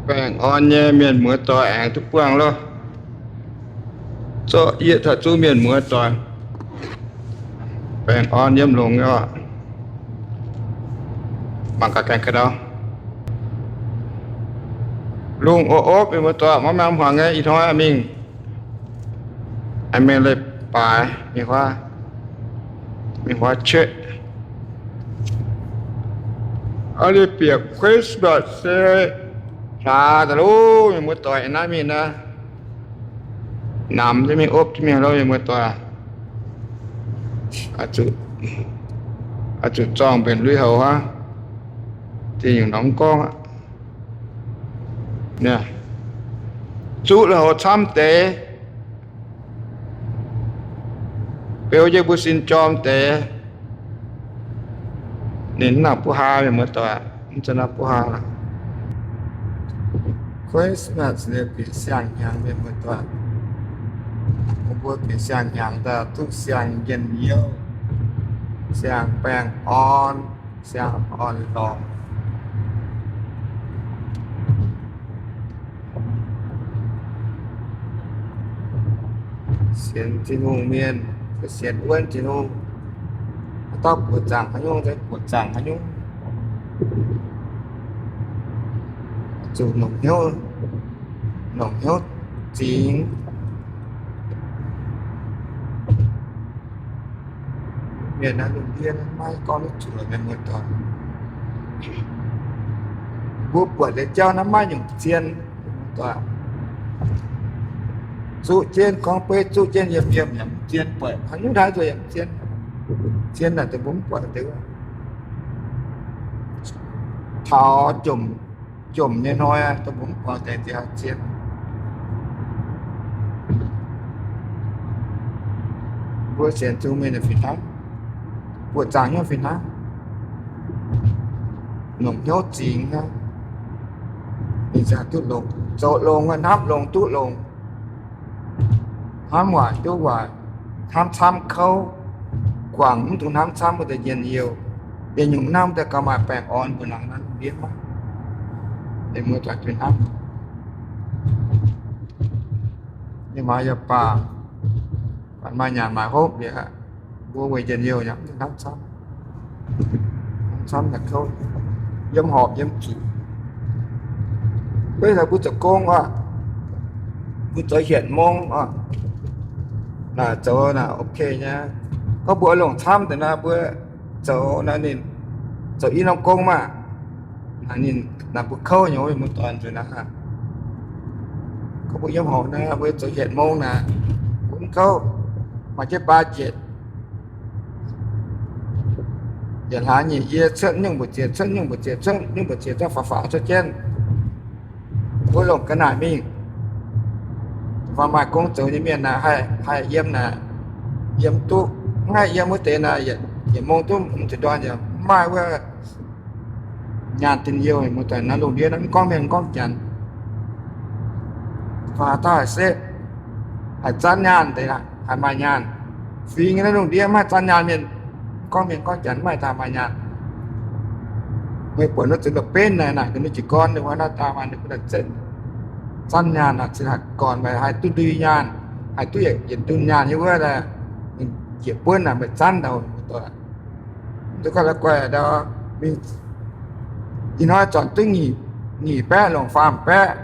Baengh orn nyei mienh muoz doic aengx duqv buangh loh. Zorqv yie taux zuqc mienh muoz doic baengh orn yiem longx nyei oc. Mangc gaax gaengh ga'ndau. Lungh opv-opv mienh muoz doic, maiv maaih hmuangx nyei. Ih hnoi mingh, mingh leiz-baaix, mingh huaav, mingh huaav cheqv. Aa, liuz bieqc Christmas se hlaax daaih loh, mienh muoz doic, naaiv mingh naaiv, namx jienv mingh, opv jienv mingh loh, mienh muoz doic. Oix zuqc zorngh mbenc lui-houx aqv. Dingh nyungc norm gorngv aqv. Zuqv lui-houx camv deix, beu jienv mbuo sin jorm deix. Ninh mv nangc buv haa, mienh muoz doic, mv zeiz nangc buv haa. Christmas liuz bieqc siang-hnyangx, mienh muoz doic. Mbuo bieqc siang-hnyangx daaih duqv siang-njien-youh, siang-baengh orn, siang-orn-lorngx. Sienx Tin-Hungh mienh, sienx wuonv Tin-Hungh, haaix dauh buoqc zaangc haaix nyungc, buoqc zaangc haaix nyungc, zuqc longc hnyouv, longc hnyouv zingx. Mienh naaiv lungh ndiev maiv gorngv duqv zuqc, mienh muoz doic. Mbuo buatc nyei jauv naaiv maiv nyungc zien. Zuqv jienv gorngv beiv, zuqv jienv yiem yiem yaac mv zien, buatc haaix nyungc haaix nzunc yaac mv zien. Zien naaic dongh mbuo mv buatc deix. Taux jomc, jomc nyei hnoi dongh mbuo mv buatc deix, zien. Mbuo sienx Tin-Hungh mienh fih hnangv, buoqc zaangc hnyouv fih hnangv, longc hnyouv zingx hnangv. Ninh ziouc duqv longx, zoux longx, hnamv longx duqv longx, hnamv waaic duqv waaic, hnamv camv kouv, guangc mv dungx hnamv camv wuov deix njien-youh. Yietc nyungc hnamv daaih gauh maaih baengh orn mbuo nangc naaiv lungh ndiev maiv. Mienh muoz doic hnamv, ninh maaih yaac baac, maaih nyanc maaih hopv liuz, mbuo weic njien-youh yaac mv hnamv camv, hnamv camv naaic kouv, yiem horpc yiem zuqc. Beiv mbuo zoux gong oc, mbuo zoux hienx mong oc, naaic zoux naaic ok nyei. Gorngv mbuo longc camv deix naaic, mbuo zoux naaic ninh zoux i norm gong maah, naaic ninh naaic mbuo kouv nyei, mbuo doic nzueic naaic. Gorngv mbuo yiem horpc naaic, mbuo zoux hienx mong naaic, mbuo mv kouv, maaih jienv baa jieqc. Yietc hlaax nyeic yie cuotv nyungc mbu'ziex, cuotv nyungc mbu'ziex, cuotv nyungc mbu'ziex, cuotv faaux faaux cuotv jienv. Mbuo longc ga'naaiv mingh. Faaux maaih gong zoux nyei mienh naaic, haih, haih yiem naaic, yiem duqv. Mv haih yiem wuov deix naaic, yietc mong duqv hmz ziepc ndorn yaac mv maaih wuov nyaanh njien-youh. Mbuo daaih naaiv lungh ndiev naaiv mv gorngv mienh gorngv janx, faaux daaih haiz setv, haiz zanv nyaanh deix, haih maaih nyaanh. Fingx nyei naaiv lungh ndiev mv haih zanv nyaanh mienh, mv gorngv mienh gorngv janx mv maaih daaih maaih nyaanh. Meih buatc naaiv zuqc la'benv naaic, naaic ga'naaiv jiez gorn ninh wuov naaiv daaih maaih ninh mbuo zanv nyaanh, naaic cin haih gorn, meih haih duqv ndui nyaanh, haih duqv yietc ndunh nyaanh nyei wuov, ninh njiec buonv naaic meih zanv daaih mbuo doic. Mv duqv gauh la'guaih ndau, mingh ih hnoi zornc duqv nyic, nyic baeqv longc faam baeqv.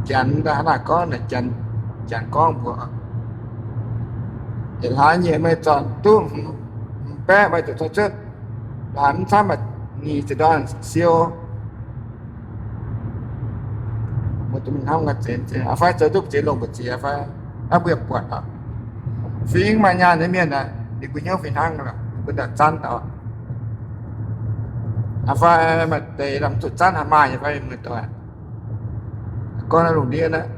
Janx daaih hnangv naaic gorngv, janx, janx gorngv mbuox, yietc hlaax nyeic meih zornc duqv hmz baeqv meih zuqc cou cuotv, laaix mv camv maaih nyic ziepc ndorn siou. Mbuo duqv mingh hnamv ga'zeix zeiz, fai zoux duqv zeix longc mbu'ziex fai, naaiv mbuo yaac buatc oc. Fingx maaih nyaanh nyei mienh aeqv, ninh mbuo hnyouv fih hnangv, ninh mbuo daaih zanv daaih. Fai maaih deix lamh zuqc zanv haaix maaih nyei fai, mienh muoz-doic. Gorngv naaiv lungh ndiev naaiv,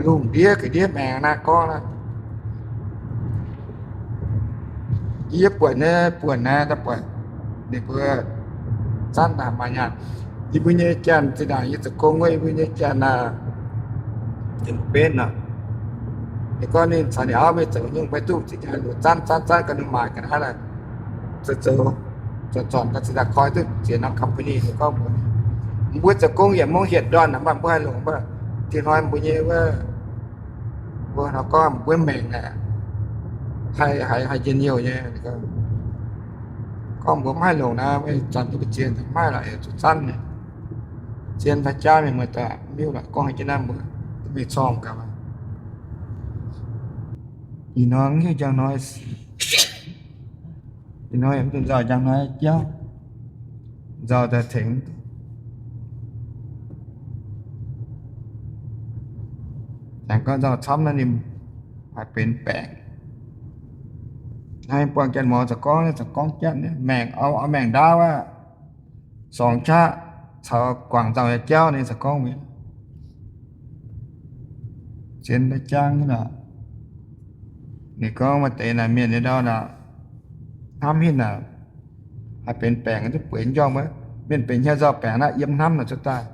lungh ndiev ga'ndiev maengx naaiv gorngv naaiv, yie buatc nyei, buatc naaiv daaih buatc ninh mbuo zanv daaih maaih nyaanh. Yie mbuo nyei janx zinh ndaangc yie zoux gong wuov, yie mbuo nyei janx aah, benv aqv. Ninh gorngv ninh caux ninh auv mingh zoux nyungc, maiv duqv zinh ndaangc zanv zanv zanv ga'naaiv maaih ga'naaiv haaix, zoux zoux Zornc zornc ga'zinh ndaangc koi duqv ziex norm company gorngv mbuo, mbuo zoux gong yietc mungv hietc ndorn, mv baac mbuo haih longc, mv baac tin hnoi mbuo nyei wuov, mbuo nor gorngv mbuo maengc naaic haih, haih, haih njien-youh nyei. Gorngv mbuo maiv haih longc naaic, maiv zanc duqv mbu'ziex maiv lorqc, zuqc zanv nyei. Zien fai jaav mienh muoz-doic, mv hiuv lorqc, gorngv haaix jienv naaiv mbuo mingh corng gaax. Ih hnoi mv hiuv njang hnoi, ih hnoi mv dungx nzauh njang hnoi jauv, nzauh daaih tengx, aengx gorngv nzauh camv naaiv ninh haih benx baengc. Naaiv buangh janx-mor za'gorngv, za'gorngv janx maengc, maengc ndaauv aqv, sorng qaqv caux guangc nzauh nyei jauv ninh za'gorngv mingh. Zien daaih jangv aqv. Ninh gorngv maaih deix naaic mienh nyei ndau naaic, hnamv hinc naaic, haih benx baengc duqv bueix njormh wuov. Mienh benx hnyouv nzauh baengc naaiv yiem hnamv naaic cuotv daaih.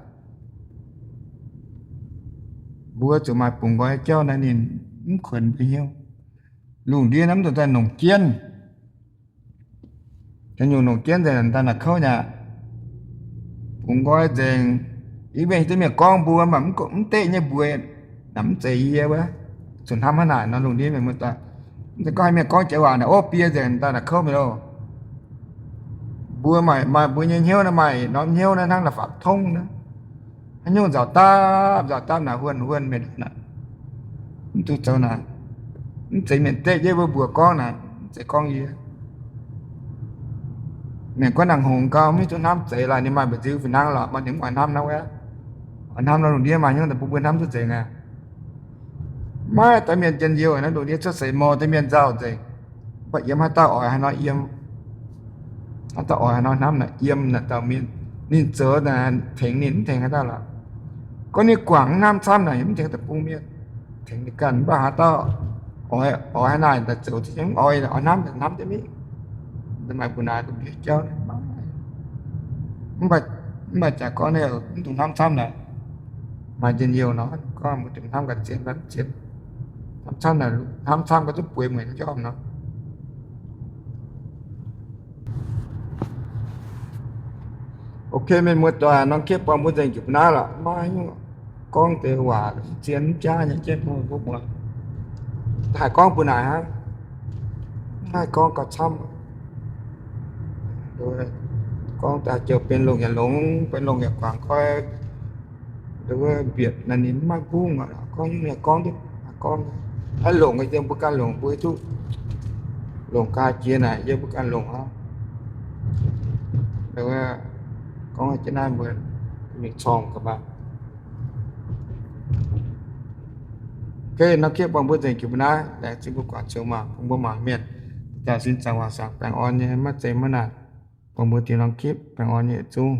Mbuo zuqc maaih bungx nqoi jauv naaiv ninh mv kuonx mbuo hnyouv. Lungh ndiev naaiv mv dungx daaih nongc jienv. Da'nyungc nongc jienv nzengc daaih naaic kouv nyei aqv. Bungx nqoi nzengc, yie mienh hiuv duqv mienh gorngv mbuo maaih mv deqv nyei mbuox, naaic mv zeiz yie wuov. Zuqc hnamv hnangv naaic nor lungh ndiev mienh muoz-doic. Mv zeiz gorngv haaix mienh gorngv jiex waac naaic, ov, biei nzengc daaih naaic kouv mingh loh. Mbuo maaih, maaih mbuo nyei hnyouv naaiv, maaih norm hnyouv naaiv hnangv naaic faaux tongv naaiv. Haaix nyungc nzauc dapv, nzauc dapv naaic huonh huonh mienh naaic, mv duqv zoux naaic, mv zeiz mienh deqv jienv mbuo mbuox gorngv naaic, mv zeiz gorngv yie. Mienh gorngv nangc hngongx gau, mv hiuv duqv hnamv zeiz laaix ninh maaih mba'nziu fih hnangv lorqc, mv baac ninh mv oix hnamv hnangv wuov. Oix hnamv nor lungh ndiev maaih hnyouv daaih bun mbuo hnamv duqv nzengc aqv. Maiv deix mienh njien-youh naaiv lungh ndiev cuotv seix mor deix mienh nzauh nzengc. Mv baac yiem haaix dauh oix haaix nor yiem, haaix dauh oix haaix nor hnamv naaic yiem naaic dauh mienh. Ninh zoux naaic tengx ninh mv tengx haaix dauh lorqc. Gorngv ninh guangc mv hnamv camv naaic mv tengx deic-bung mienh, tengx ninh ganh. Mv baac haaix dauh oix, oix haaix naaic daaih zoux za'gengh mv oix, oix hnamv daaih hnamv jienv mingh. Maaih mbuo naaic lungh ndiev jauv, mv baac jaax gorngv mv dungx hnamv camv naaic, maaih njien-youh nor, gorngv mbuo dungx hnamv ga'zien, hnamv zien. Hnamv camv naaic, hnamv camv ga'zunv bueix mueic njormh nor. Ok, mienh muoz-doic, norm clip buangh mbuo nzengc jiex mbuo naaiv lorqc. Maiv gorngv deix waac zien mv jaav nyei jienv mbuo muoz. Haih gorngv mbuo naaic hnangv, maiv haih gorngv gauh camv. Gorngv daaih jouh benx longc yaac longx, benx longc yaac guangc koi. Wuov mbietc naaic ninh mv maaih bungv aqv, gorngv nyungc yaac gorngv duqv, gorngv aqv, longc yiem mbuo ganh longc, mbuo hiuv duqv longc ga'jiex naaic yiem mbuo ganh longc aqv. Gorngv jienv naaiv mbuo mingh corng gaax maah. Ok, norm clip buangh mbuo nzengc jiex mbuo naaiv. Laengz zingh mbuo guangc ziouc mangc, bun mbuo mangc mienh daaih sin zaangc waac saangc baengh orn nyei, maiv zeiz maiv naanc. Buangh mbuo deix norm clip baengh orn nyei yietc zungv.